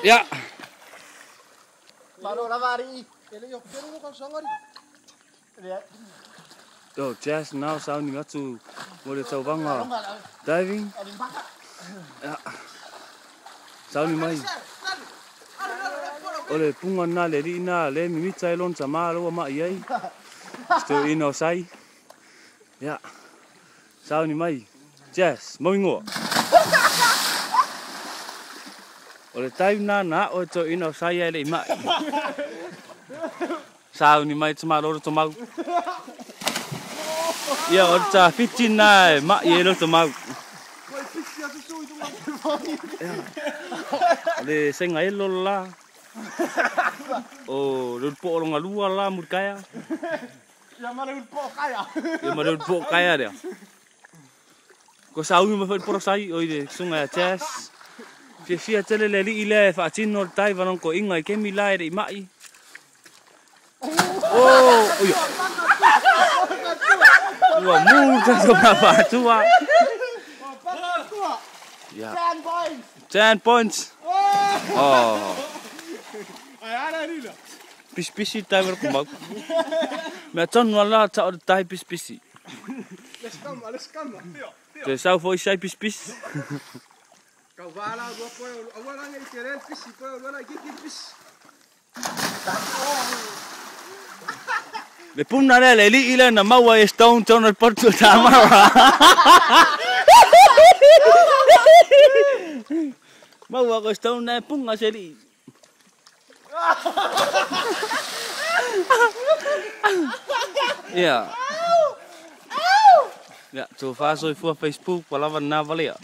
Ia. Malo lava alii. E le i o pelu lo tausaga alii. Oh, Jazz now sauni atu mo le tauvaga diving. Ia. Sauni mai. O le puga lena le alii na le mimita ai lona tamā la ua ma'i ai. Si toeaina o Sai. Ia. Sauni mai. Jazz, mauigoa. O le time lena na a'o e toeaina o Sai ae le i ma'i. Sauni mai tamā lo tomau. Ia o le tafiti lena e ma'i ai lo tomau. O le saiga elo le la. O le ulupo'o loga lua la mulikaea. Ia ma le ulupo'o kaea. Ia ma le ulupo'o kaea lea. Ko sauni mai foi le porosai oi le susuga ia Jazz. Fiafia tele le alii lea e faatino le dive a lona toeaina i kemi la e le i ma'i. Oh, ia. Ua mu le tatou mafaatua. Ia. 10 points. 10 points. Oh. Pisipisi le dive a le kumau. Mea tonu lava la tao le dive pisipisi. Toe sau foi sai pisipisi. Le puna lea le alii lea na maua e Stone tonu i le potu o Tamara. Maua ko Stone na e punga se alii. Ia. Ia, tofa soifua Facebook ua lava lena valea.